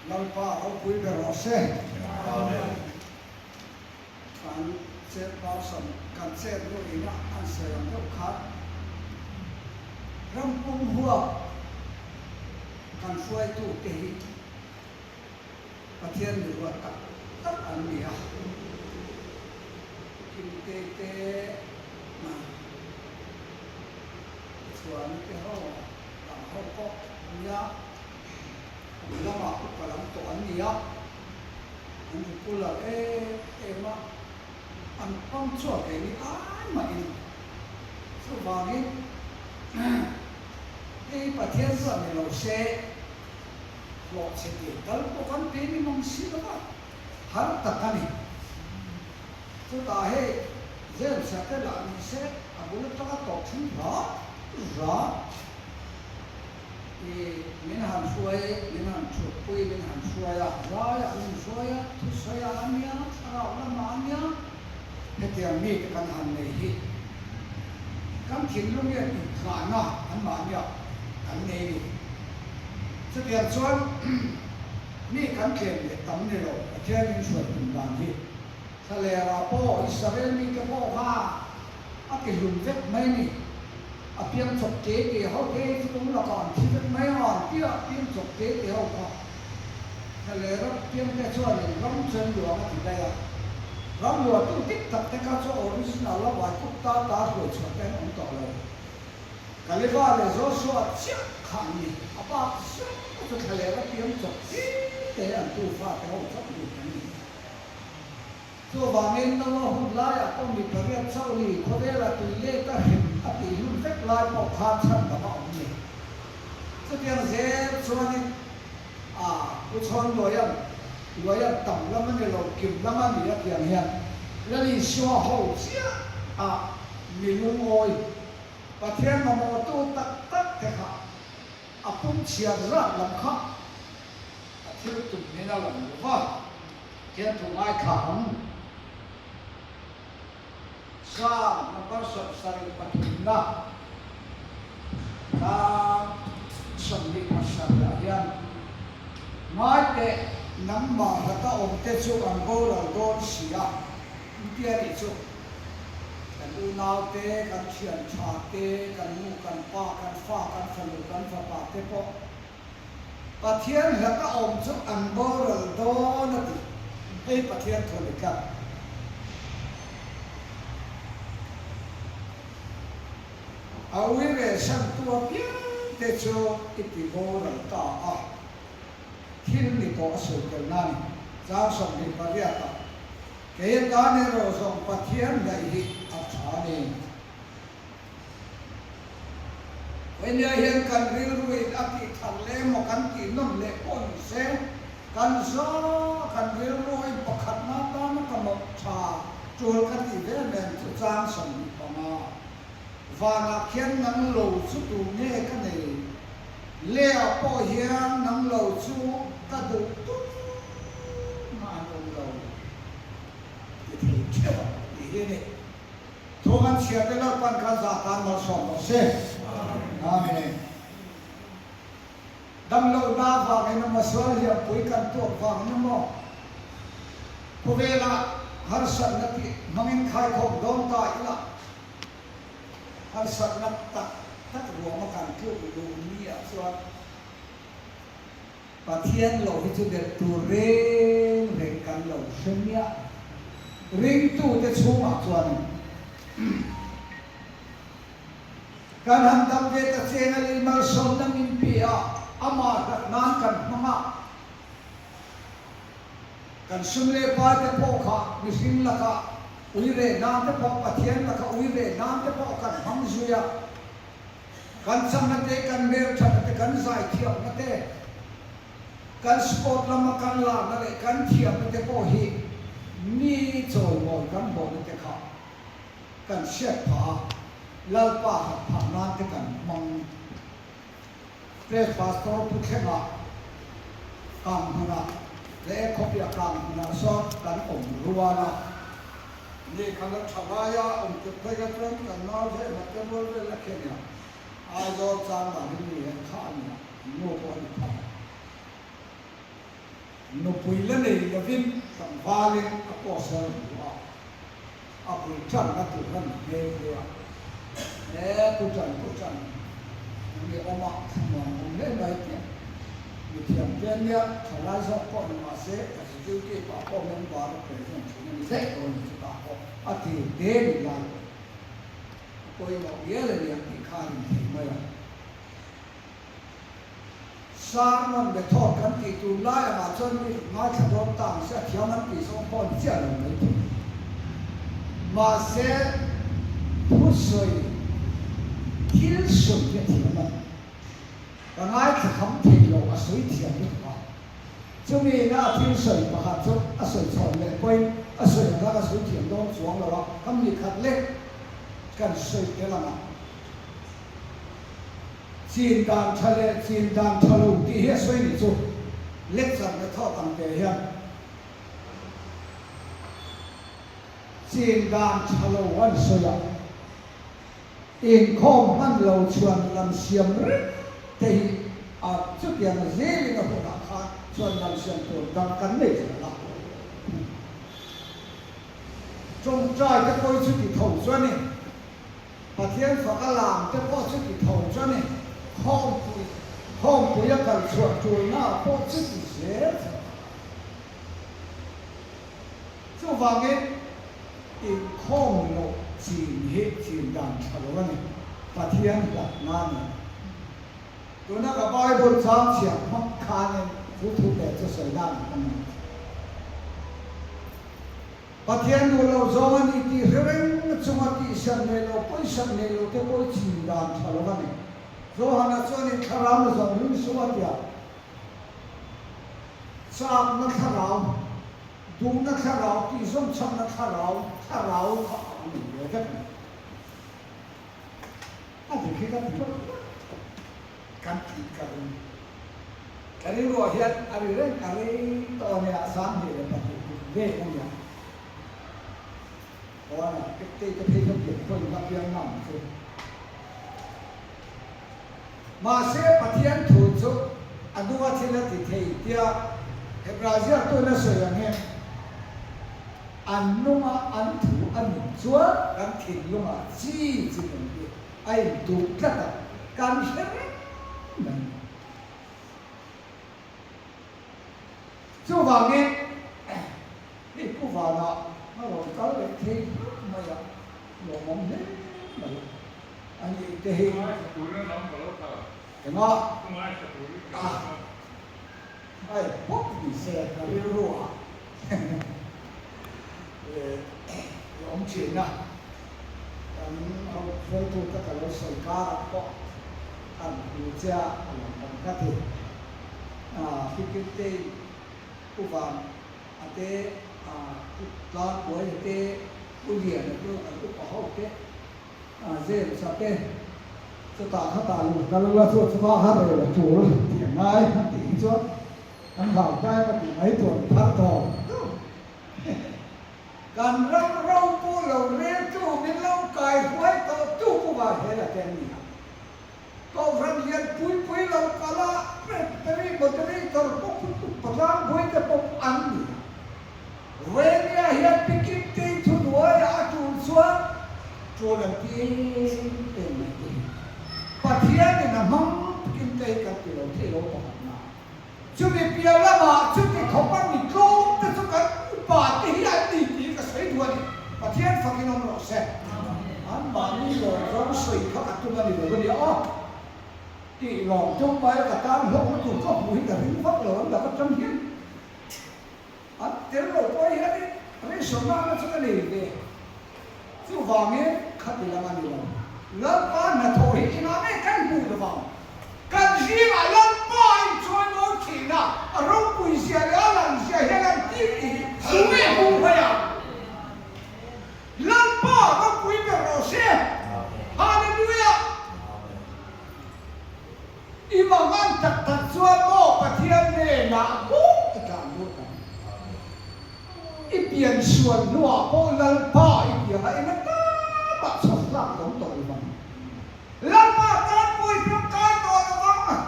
Lalpa ropui ber rawh se. Amen. Kan chairperson, kan chair nu ina an sawi ang deuh khan ram pum huap kan hruaitute hi Pathian mi ruat tak tak an ni a. Kimte te Chuani te ho dang ho pawh nia kum lamah upa lam tawh an ni a, an regular em em a, an punctual ve ni ai mahin chuvangin hei Pathian chuan ni lo se hlawhchhe tih tal pawh kan pe ni mang si lo va, har tak a ni. Chutah hei James a te lah ni se a bul atanga tawp thleng hra hra i min han hruai, min han thutpui, min han hruai a, zaiah min hruai a, thusawiah a nia, thlarau lamah a nia, hetiang mite kan han nei hi kan thinlung hian inthahna anmahniah kan nei a ni. Chutiang chuan mi kan tlem leh tam ni lo Pathian min hruai tum dan hi. Thlalera pawh Israel mite pawh kha a ti hlum vek mai a ni. A piang chawp te te ho te chu kum lakah an thi vek mai a, an tia piang chawp te te ho kha Thlalera piangte chuanin ram chuan luang a ti daih a. Ram luahtu dik tak te kha chu original a Vaikuk ta ta hruai chhuah te an awm tawh lo. Kaleva leh Joshua chiah kha an ni. A bak zawng chu Thlalera piang chawp te te an tufa te ho chauh lut an ni. Chuvangin Noa hun laiah pawh mi pariat chauh ni khawvela tui let a hrim a tih hlum vek lai pawh khan chhan dang a awm ni. Chutiang zel chuanin a Pu Chhawn Luaian, Luaian tam lam a ni lo, kim lam a ni a tiang hian Lal Isua ho chiah a mi lungawi Pathian mamawhtu tak tak te kha a pum chhiar zat lam kha a thil tum nen a lang lo va. Hian thu ngaithla ang. Psalm number 73 na tlang 27 ah hian, Ngaiteh, nangmah hlata awmte chu an boral dawn si a, intia nih chu. Kan unaute, kan thian tha te, kan nu, kan pa, kan fa, kan fanu, kan fapa te pawh Pathian hlata awm chu an boral dawn a ti. Hei Pathian thu ni tlat. A ui reh santu apiang te chu i ti boral ta a. Thil ni tawh a sawi tel na ni. Chang 28 ah, Kei atan erawh zawng Pathian hnaih hi a tha a ni. Henia hian kan rilruin a tih thar leh emaw kan tih nawm leh pawh ni se, kan za kan rilruin pakhatna atana ka mawp tha tul ka tih ve nen chu chang 25. Vanah khian nang lo chu tu nge ka nei? Lehah pawh hian nang lo chu ka duh tumah an awm lo ti thei theuh ang tih hi a ni. Thu kan chhiar te Lalpan khan zah tan malsawm rawh se. Amen. Damlohna vangin emaw sual hliampui kan tuak vangin emaw khawvelah harsatna tih hmangin khaikhawm dawn ta ila harsatna tak tak ruama kan tluk duh ni ah chuan Pathian lo hi chu belh tur reng reng kan lo hre miah. Ringtute chhungah chuanin kan han dam ve ta cheng a lei malsawmna min pe a, amah hlat nan kan hmang a, kan sum leh pai te pawh kha mihring lakah ui reh nan te pawh Pathian laka ui reh nan te pawh kan hmang zui a. Kan chakna te, kan hmelthatna te, kan zaithiamna te, kan sport lama kan lakna leh kan thiamna te pawh hi mi chawimawi kan hlawhna te kha kan hriat phah a, Lalpa khat phah nan te kan hmang. Press Pastor Pu Thlenga kang hmunah leh khawpia kang hmunah sawn kan awm rual a. Ni kha la tha lai a, awm tuk phei kha chuan kan nau hle hnat te rual vel a khen a, Aizawl chang dan hi mi hian kha a ni a, an nu pawh a ni phah a. Nupui la nei lovin tlangvalin a post a rawn hmu a, a bul tanna tur a ni nghe nghe a. He pu tan pu tan mi awm a thlamuan awm hle mai tih mithiam te nia thalai zawk pawh ni mahse executive ah pawh member a present thin a ni daih dawn ni chutah pawh a tir te ni lai pawh a pawimawh vial a niang tih kha a rin theih mai a. Sermon method kan tih tur lai angah chuan mi ngaithla dawn ta ang se a thiam an tih zawng pawh ni chiah lo mai thei. Mahse, thusawi thil sawi hi a thiam a ni. Ka ngaithla kham thei lo a sawi thiam lutuk a. Chumi ina a thil sawi pakhat chu a sawi chhawn leh pawhin a sawi ang kha ka sawi thiam dawn chuang lo a, ka mi khat lek kan sawi tel ang a. Chin dan tha leh chin dan tha lo tih hi a sawi ni chu lecture method ang te hian chin dan tha lo an sawi a, inkhawm hman lo chhuan lam siam reng te hi a chutiang zelin a hunah khan chhuan lam siam tur dang kan nei zel a. Tawngtai te pawh hi chuti tho chu a ni. Pathian fak a lam te pawh chu ti tho chu a ni. Khawmpui, khawmpui a kal chhuah tulna ah pawh chu ti zel tho. Chuvangin inkhawm loh chin hi chin dan tha lo a ni. Pathian hlatna a ni. Tuna ka Bible chang chhiah hmang khanin chu thu leh chu sawi dan a hmang a ni. Pathian duh lo zawng a ni tih hre reng chunga tihsak nei lo, pawisak nei lo te pawh i chin dan tha lo a ni. Johana chuan in thlarau na zawng ring suh a tia. Chakna thlarau, duhna thlarau, tihzawm chakna thlarau, thlarau kha a awm ve vek a ni. A dik hi ka ti vak vak kan tih ka ring. Ka rilruah hian a ri reng a rei tawh a nia, 22 kum vel a nia. Aw a Pektei te phei kha pian pawhin ka piang ngam chu. Mahse Pathian thu chu a nunga thil a ti thei tia Hebrai ziaktuin a sawi ang hian an nunga an thu a nun chuan kan thinlungah chi chi nung hi a intuh tlat a, kan hre reng mai. Chuvangin hei Pu Vana a rawn kal leh thei hlauh mai a, lawmawm hle mai a ni te hi. Engah? Ai pawp ni se ka rilru ah i awm thin a, kan hruaitu te ka lo sawi karah pawh kan hmu che a a lang awm ka ti. Fikirtei Pu Van a te, Pu Tlanpuai a te, Pu Lian a te, kan upa ho te, James a te, chutah khatah luh kal ula chu chu kha har rel a tul tih a ngai a tih hi chuan an hlau tlai ka tih mai tur an phar tawp tawp. Kan ram ropu lo reltu min lo kai huai tawh tu pu Varhel a te an ni a. Kohhran lian pui pui lo kal a, Presbytery, Moderator pawh Patlang Buaite pawh an ni a. Renia hian Pi Kimtei thuhnuaiah a tul chuan tul an ti em em mai te hi Pathianin a hmang Pi Kimtei kan ti lo thei lo pakhat na. Chumi piah lamah chuti khawpa mi tlawm te chu kan upa te hi an ni tih ka sawi duh a ni. Pathian fakin awm rawh se. Anmahni lawm zawng sawi kha ka tum a ni lo a nia aw. Tih lawm tum mai ka tan hlawkna tur ka hmuh hi ka ring vak lo an lak atang hian. An tel lo pawh hianin rinsawnna chu ka nei ve. Chuvangin khati lam a ni lo. Lalpa hnathawh hi engah nge kan hmuh lo vang? Kan zingah Lalpa inchawi mawi thin a, a ropui zia leh a lang zia hian an tir tih hi tu nge hmuh hmai ang? Lalpa ropui ber rawh se! Hallelujah! I mangan tak tak chuan maw Pathian hnenah buk i tlan lut ang. I pian sual hnuah pawh Lalpa i piang a eng atamah chhawk tlak lo tawh lo vang. Lalpa tan pawh i tangkai tawh lo vang.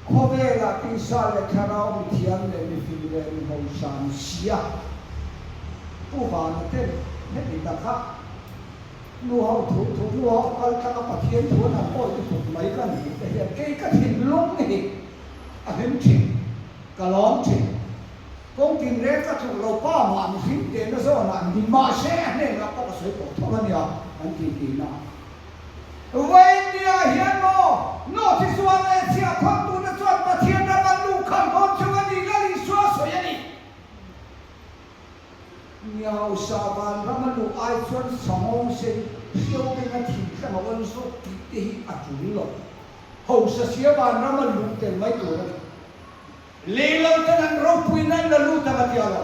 Khawvel. Khawvelah tisa leh thlarau mithiam leh mifing leh mihausa ni si a, Pu Vana ten heti taka nu ho thu thu nu ho kal tlanga Pathian thu an han awi lutuk mai ka hmuh te hian kei ka thinlung hi a hlim thin, ka lawm thin. Kawng tinreng ka tluk lo pa mah mihring tehna zawnah ni mahse a hnenah pawh ka sawi tawh tho a nia an ti tihna. Vawinia hian maw North Israel leh chhiah khawntute chuan Pathian ram an luh khalh dawn chu a ni Lal Isua sawi a ni. Miausa van ram a luh ai chuan sangawng sei hriau benga thing tlang a awn zawk tih te hi a tul lo. Hausa sia van ram a luh tel mai tur a ni. Lei lo ten an ropui nan la lut ang a ti a lo.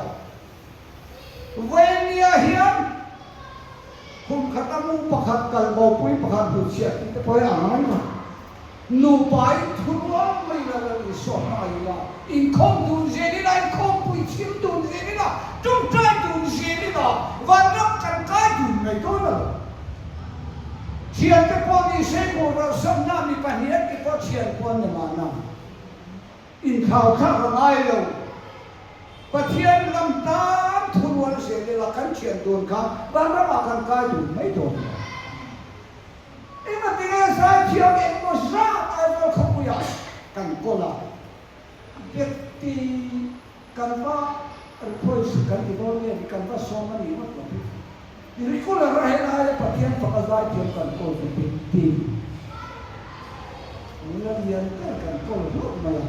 Vawinia hian kum khat a mu pakhat kal bopui pakhat hmuchhiah tih te pawh hi a ngai lo. Nupa in thu rual mai la lo Isua hma ila, inkhawm dun zel ila, inkhawmpui chhim dun zel ila, tawngtai dun zel ila, vanram kan kai dun mai dawn a lo. Thiante pawh ni se boral sanna mi pahnih te pawh thian pawh an ni mahna. Inthlau thlak a ngai lo. Pathian lam tan thurual zel ila kan thian dun kha vanramah kan kai dun mai dawn lo. Engati nge zaithiam engmaw zat Aizawl khawpuiah kan kawl a, Betty kan va request kan ti dawn nge ni kan va sawm a ni ngawt lo hi. Regular a helaia Pathian faka zaithiam kan kawl chu Betty. Nula lian ber kan kawl hlauh mai a.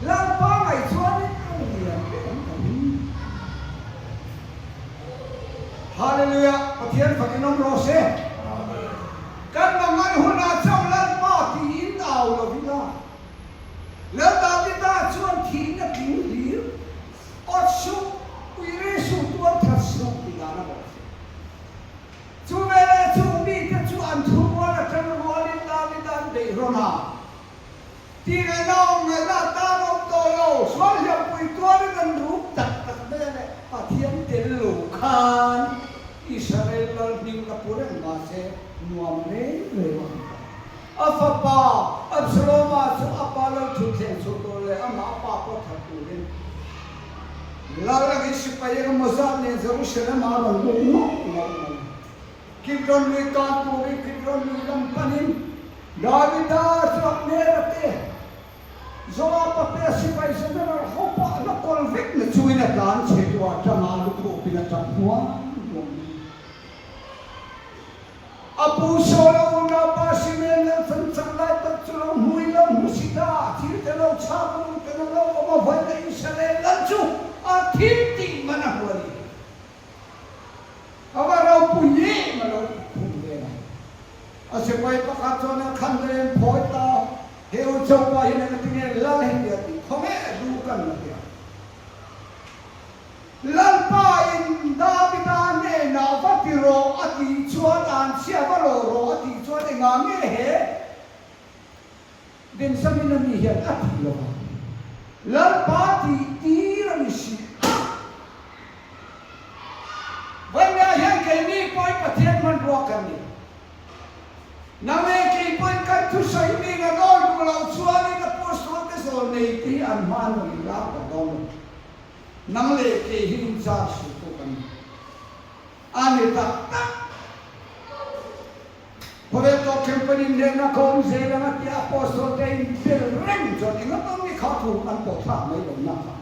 Lalpa ngaih chuanin a lian ber ang ka ring. Hallelujah! Pathian fakin awm rawh se. Kan mangan hunah chauh Lalpa tiin au lo ila. Lal Davida chuan thihna tling hlir awt suh, uire suh, tual that suh ti dan a bawk si. Chu veleh chung mite chu an thurual atang rualin Davida an beih rawn a. Tihngaihnaa awm ngaihna atan awm tawh lo, sual hliampui tuarin an rup tak tak mai a le. Pathian tel lo khan Israel lal hming la pu reng mahse nuam reng reng a awm ta. A fapa Absaloma chu a pa lal thutthleng chhuah tur leh amah a pa pawh that turin Lal angin sipai engemaw zat nen Jerusalem ah a rawn lut ngawt ngawt mai. Kidron lui tan turin Kidron lui lam panin Davida chu Abnera te, Joaba te a sipai general ho pawh a la kawl vek na chungin a tlan chhe tu a tanga lukhupin a tap hnuang hnuang mai. A pu Saul a unaupa Simeon lal chan chak lai tak chu lo hmui lo hmu si ta, thil te lo chhak ru ten a lo awm a vaina Israel lal chu a thil tih man a hmu a ni. A va ropui em a lo khum vel a. A sipai pakhat chuan a khan reng phawi ta, he u chopa hian engati nge lal hi tia tih khawnge lu kan la tia. Lalpa in Davida hnenah va ti rawh a tih chuan an chhia va lo rawh a tih chuan engah nge he Benjamin a mi hian a tih lo vang? Lalpa tih tir a ni si a. Vawinia hian keini pawhin Pathian hmanrua kan ni. Nang leh kei pawhin kan thusawi min an awi duh loh chuanin Apostol te zawl nei te hi an hma an rawn inlak tawh dawn lo. Nang leh kei hi in charge suh pawh kan ni. A ni tak tak. Khawvel tawp thleng pawn inlehna ka awm zel ang a tia Apostol te in bel reng chuan enga mi kha thu an pawh thlak mai lo na kha.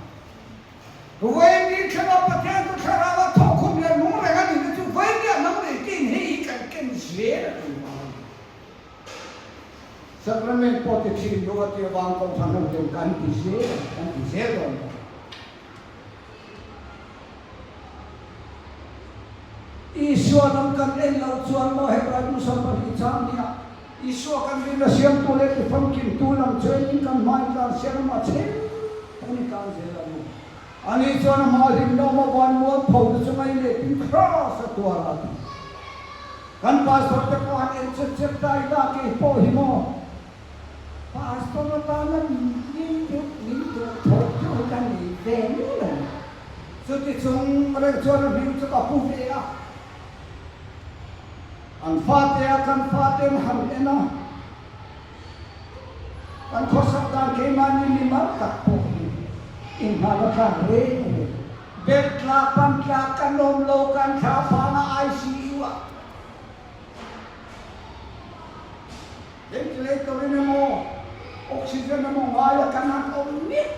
Vawiin thlenga Pathian chu thlarau a thawk khum leh nung reng a nihna chu vawiin nang leh keiin hei hi kan ken zel a tum vang a ni. Sacrament pawh ti thin lo a ti avang kohhran ho ten kan ti zel a, kan ti zel dawn bawk. Isua lam kan en loh chuan maw Hebrai bu 12 chang hniah Isua kan rinna siamtu leh tifamkimtu lam chuan kan hmain tlan siam lamah chhel tak in tlan zel ang u. Ani chuan a hma hlim lawm a van mual pho te chu ngai leh tin Kraws a tuar a ti. Kan pastor te pawh han en chet chet ta ila kei pawh hi maw pastor atana min tlin deuh min duh thawh deuh hi ka nei ve mial a ni. Chuti chung reng chuan a hming chu ka pu ve a. An fate a kan fate an han en a. Kan khawsak dan keimahni mimal tak pawh hi inhmahna thlak reng a ni. Bed tlak pan tlak kan awm lo, kan thla fang a ICU ah ventilator in emaw oxygen emaw ngai a kan han awm miah.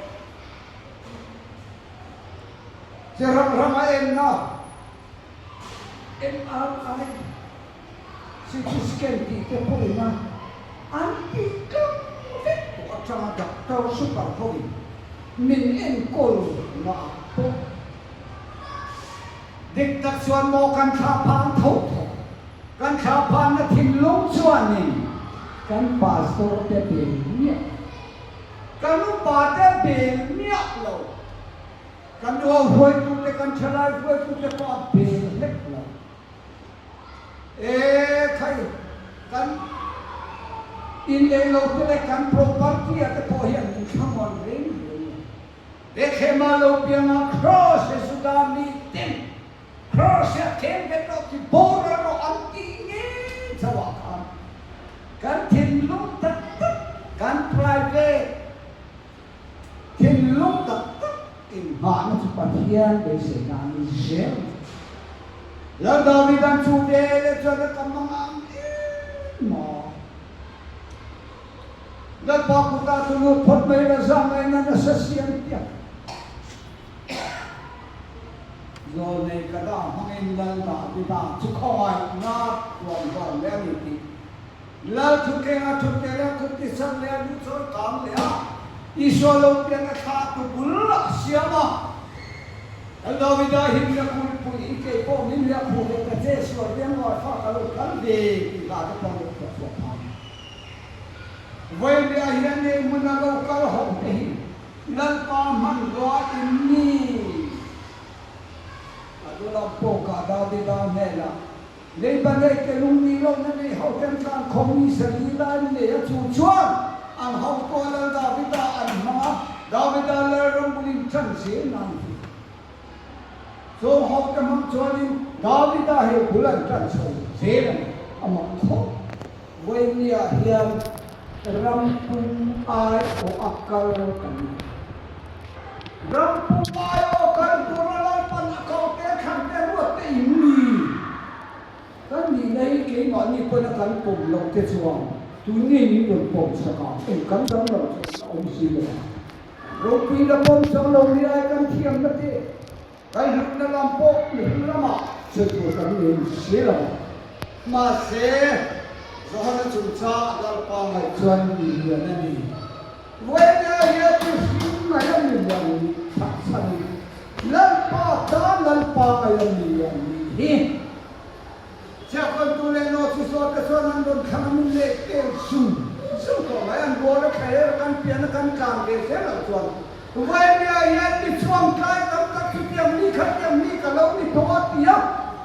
Chi hrang hrang a enna MRI, CT scan tih te pawhin a an tih tlang vek tawh atanga doctor super hoin min enkawl naah pawh dik tak chuan maw kan thla phan tho tho, kan thla phanna thinlung chuanin kan pastor te bel miah. Kan upate bel miah lo. Kan nuau hruaitute, kan thalai hruaitute pawh a bel hlek lo. E khai, kan inlei lo te leh kan property-a te pawh hian min thlamuan reng reng lo. Bethlehem-a lo pianga Kraws hi Juda miten Kraws hi a khem bet rawh ti boral rawh an tih ngei chauhah khan kan thinlung tak tak, kan private thinlung tak tak inhmahna chu Pathian beiseina a ni zel mai. Lal Davidan chu ve leh chuan a ka mang ang em maw? Lalpa kutah chu lut phawt mai la zah ngaihna nasa siam piak. Zawlnei ka dah hmangin Lal Davida chu khawngaihna tuam hlawm leh a ni tih Lal thuthleng a thut leh a kut ti chak leh a duh chawi kang leh a Isua lo pian a thlah tu bul a siam a. Lal Davida himna kulpui hi kei pawh min hliah phu ve ta che sual riang rual fa ka lo kal ve tih hla te pawh lo phuah chhuah phah a ni. Vawiin ah hian nei hmun a lo kal ho te hi Lalpa hmanrua in ni. A dulam pawh ka Davida hnenah, Leiba nei te lung nih lohna nei ho ten tlan khawm mi sali lai ni nei a, chu chuan an hotua Lal Davida an hmang a, Davida Lalram bulin ṭan zel nan ti. Chung ho te hmang chuanin Davida hi bul an ṭan chho zel a ni. A mak khawp. Vawinia hian ram pum ai awh a kal kan ni. Ram pum ai awh a kal tura Lalpan a ko te thlan te ruat te in ni. Kan nihna hi keimahni pawn a kan pawm loh te chuan tunge min rawn pawm sak a, eng kan dang lo chuan a awm si lo a. Ropui la pawm chang lo ni ai kan thiamna te. Kan hlutna lam pawh mihring lamah sawi tur kan nei si lo. Mahse, Johana chungchang Lalpa ngaih chuan mi lian a ni. Vawinia hian mihring ngaih a mi lian nih chhah chhanin Lalpa tan Lalpa ngaih a mi lian nih hi. Chiahkawntu leh Nawhchi zawhte chuan an rawn thlang a min leh tel zung zung tawh mai. An rual a thlaher kan pian a kan tlan ve zel loh chuan Vaimia hian mi chhuang tlai tam tak chu tiang mi kha tiang mi ka lo ni tawh a ti a,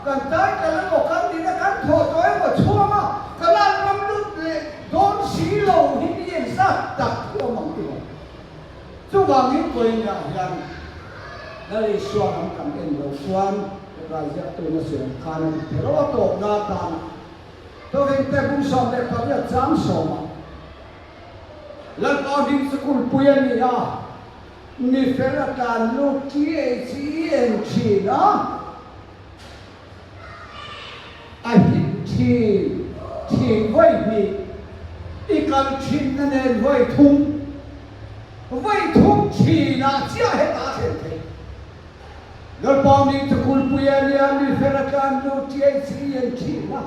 kan tlai kal emaw kan nihna kan thawh tawh emaw chhuang a, ka lan ram lut leh dawn si lo hi mi engzat tak hi awm ang ti lo. Chuvangin Vaimia hian Lal Isua lam kan en lo chuan Hebrai ziaktuna siam khan a dik thei lo a tawpna atana Tawhengte bung 18 chang sawmah Lalpa hming chu kulhpui a ni a, mi fel a tlan lut THEN thin a, a hit thin thin vawi hnih, i kal thinna nen vawi thum, vawi thum thinah chiah hetah a thlen theih. Lalpa hming chu kulhpui a ni a, mi fel a tlan lut THEN thin a,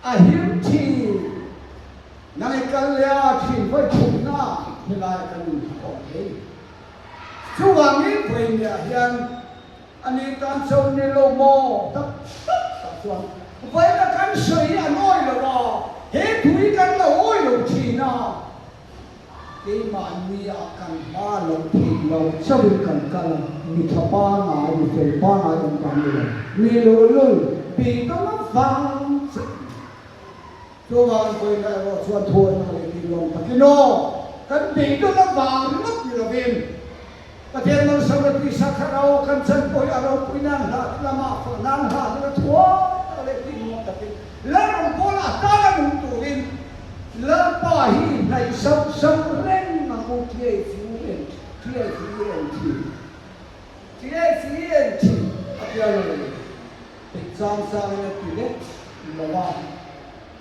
a him thin. Nang i kal leh a thin vawi thumna helai kan inkhawm thei. Chuvangin vawinia hian a ni tan cho ni lo maw tak tak tak chuan vawiina kan sawi hi an awi lo a, he thu hi kan lo awi lo thin a, keimahni ah kan hma lo thei lo chauhin kan kal a, mi tha pangai, mi fel pangai awm dan ni lo, mi luhlul, beidawng avang chauh. Chuvang vawiin erawh chuan thuaina leh tihnuam takin aw, kan beidawn avang ringawt ni lovin Pathian malsawmna tisa thlarau kan chan pawh hi a ropui nan hla te lamah fah nan hla te la thuai tak leh tihnuam takin Lalram pawlah tana nung turin. Lalpa hi i hnaih sauh sauh reng ang u THUN THUNT THUNT a tia lo ni. Peih chang changin a ti leh lo a,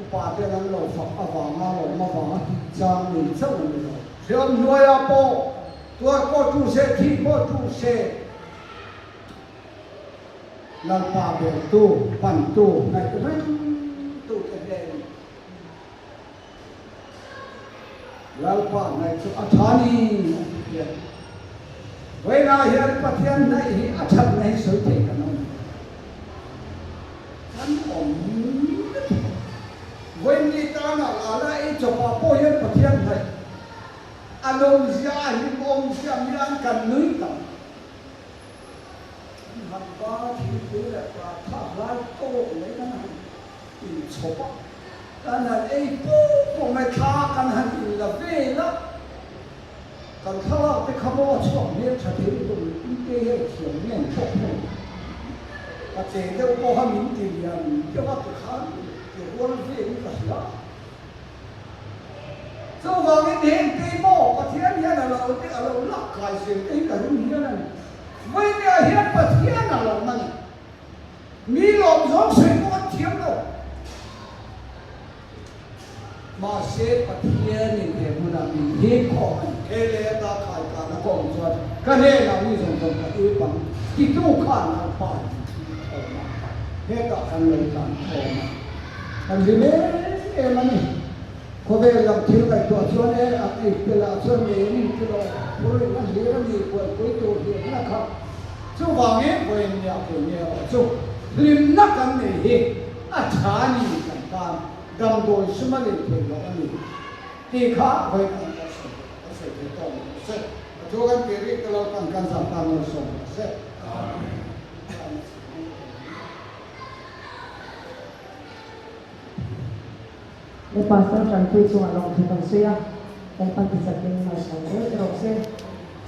upa ten an lo fak avanga lawm avanga tih chang nei chauh a ni lo. Hriam hnuaiah pawh tuar pawh tu se, thi pawh tu se. Lalpa beltu, pantu, ngaih rengtu te hnen Lalpa hnaih chu a tha ni a ti hian vawiinah hian Pathian hnaih hi a thatna hi sawi thei kan awm lo. Kan awm lutuk a. Vawiin ni tana lala ei chawpah pawh hian Pathian hnaih a nawmzia, a hlimawmzia mian kan nui tam. Kan han ba thingpui leh paratha hlai tawk mai kan han inchhawp a, kan han ei puk puk mai, thla kan han inla vel a, kan thlalak te kha maw a chhuak hmel tha thei lutuk in te hian thiam ngen pawh heng ka che deuh pawha min ti lian deuh a tikhan ti rual velin ka hria. Chuvangin heng te maw Pathian hian a lo a lo lak kai zel te hi ka ring hian a ni. Vawinia hian Pathian a lawm a ni. Mi lawm zawng sawi pawh an thiam lo. Mahse Pathianin he hmunah min hip khawm a ni. He lei ata khai kana ka awm chuan ka hnenah mi zawng zawng ka ip ang titu khan Lalpa in min hip khawm a. Hetah kan lo tlan khawm a. Kan hlim em em a ni. Khawvel lam thil ngaihtuah chuan e, an ei pelah chuan ngei an inti lo, phur in a hlir a ni, buaipui tur hlimna kha. Chuvangin vawiin nia kei nge erawh chu hlimna kan nei hi a tha a ni kan tan damdawi sum a lei theih loh a ni tih kha vawiin an kan sawi kan sawi thei tawh lo se. A thu kan tih rik te lo kan kan zam tan lo sawm rawh se. Amen. Le Pastor Tanpui chungah lawmthu kan sawi a, Lalpan tichakin malsawm zel che rawh se.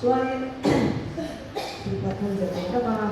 Chuanin tih pakhat zir thei tak ang a.